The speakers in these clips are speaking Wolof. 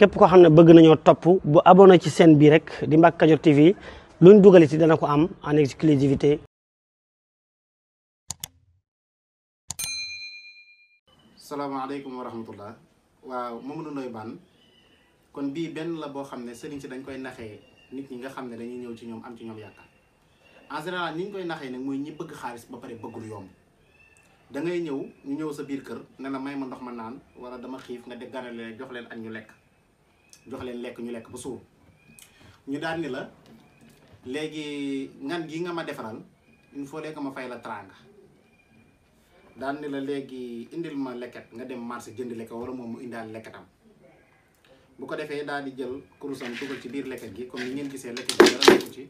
képp koo xam ne bëgg nañoo topp bu abonné ci chaîne bi rek di Mbacke Kadior TV luñ dugal ci dana ko am en exclusivité. salaamaaleykum wa rahmatullah. waaw Mamadou Ndoye Bane kon bii benn la boo xam ne sëriñ si dañ koy naxee nit ñi nga xam ne dañuy ñëw ci ñoom am ci ñoom yaakaar en général ni ñu koy naxee nag mooy ñi bëgg xaalis ba pare bëggul yomb. da ngay ñëw ñu ñëw sa biir kër ne la may ma ndox ma naan wala dama xiif nga de ganale jox leen añ ñu lekk jox leen lekk ñu lekk ba suur ñu daal ni la léegi ngan gi nga ma defaral il faut que ma fay la tranga daal ni la léegi indil ma lekket nga dem marché jënd lekket wala moom mu indaal lekketam bu ko defee daal di jël kurusam dugal ci biir lekket gi comme ni ngeen gisee lekket gi dara nekku ci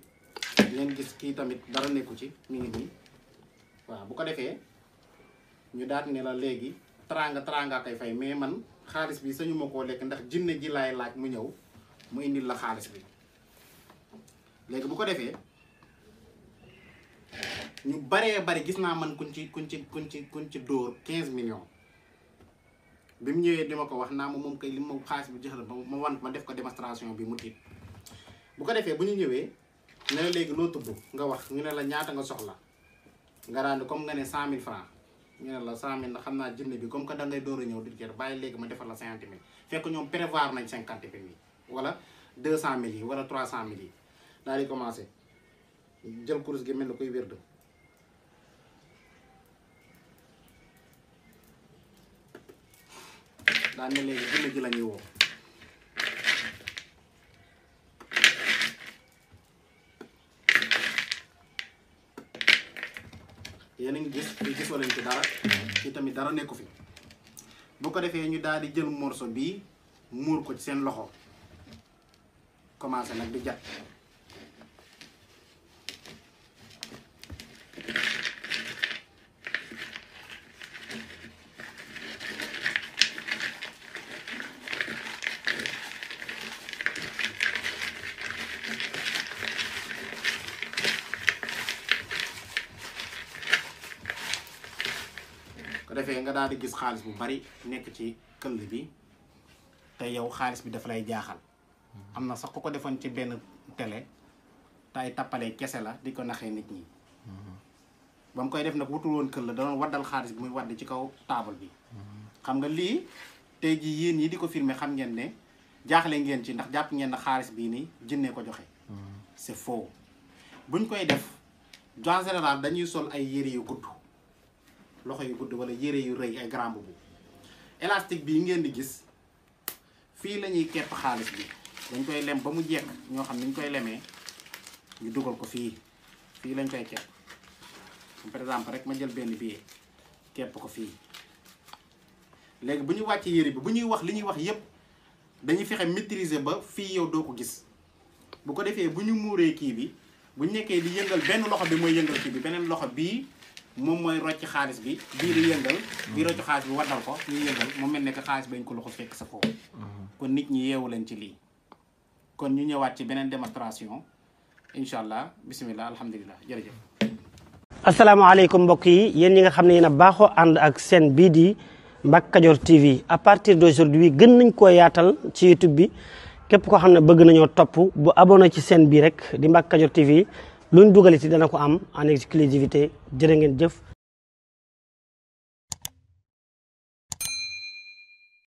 ngeen gis kii tamit dara nekku ci mi ngi nii waaw bu ko defee ñu daat ne la léegi tranga koy fay mais man xaalis bi sañu ma koo lekk ndax jinne ji laay laaj mu ñëw mu indil la xaalis bi léegi bu ko defee ñu baree bari gis naa man kuñ ci dóor 15 millions bi mu ñëwee di ma ko wax naa ma moom kay li ma xaalis bi jox la ma wan ma def ko démonstration bi mu tiit bu ko defee bu ñu ñëwee ne la léegi loo tudd nga wax ñu ne la ñaata nga soxla nga rànd comme nga ne 100 000 francs ñu ne la 100 000 xam naa jinne bi comme que da ngay door a ñëw di jël bàyyi léegi ma defal la 50 000 fekk ñoom prévoir nañ 50 000 yi wala 200 000 yi wala 300 000 yi daal di commencé jël kurus gi mel ni koy wérd daal ne léegi jinne ji la ñuy woo yéen a ngi gis fii gisoo leen ci dara fii tamit dara nekku fi bu ko defee ñu daal di jël morceau bii muur ko ci seen loxo commencé nag di jat ko defee nga daal di gis xaalis bu bari nekk ci këll bi te yow xaalis bi dafa lay jaaxal am na sax ku ko defoon ci benn télé te ay tappalee kese la di ko naxee nit ñi ba mu koy def nag wutul woon këll da doon waddal xaalis bi muy wadd ci kaw taabal bi xam nga lii tey jii yéen yi di ko filmer xam ngeen ne jaaxle ngeen ci ndax jàpp ngeen na xaalis bii nii jinne ko joxe c'est faux buñ koy def en général dañuy sol ay yére yu gudd loxo yu gudd wala yére yu rëy ay grand boubou élastique bii ngeen di gis fii la ñuy kepp xaalis bi dañ koy lem ba mu jekk ñoo xam ni ñu koy lemee ñu dugal ko fii lañ koy kepp par exemple rek ma jël benn billet kepp ko fii léegi bu ñu wàccee yére bi bu ñuy wax li ñuy wax yépp dañuy fexe maîtriser ba fii yow doo ko gis bu ko defee bu ñu muuree kii bi bu ñu nekkee di yëngal benn loxo bi mooy yëngal kii bi beneen loxo bii moom mooy rocc xaalis bi bii di yëngal bii rocc xaalis bi waddal ko ñuy yëngal mu mel ne que xaalis bañ ko loxo fekk sa foofu kon nit ñi yeewu leen ci lii kon ñu ñëwaat ci beneen démonstration incha allah bisimilah alhamdulilah jërëjëf. asalaamaaleykum mbokk yi yéen ñi nga xam ne yéen a baaxoo ànd ak chaîne bii di Mbacke Kadior TV à partir d'aujourd'hui gën nañ koo yaatal ci YouTube bi képp koo xam ne bëgg nañoo topp bu abonné ci chaîne bi rek di Mbacke Kadior TV luñ dugal ci dana ko am en exclusivité jërë ngeen jëf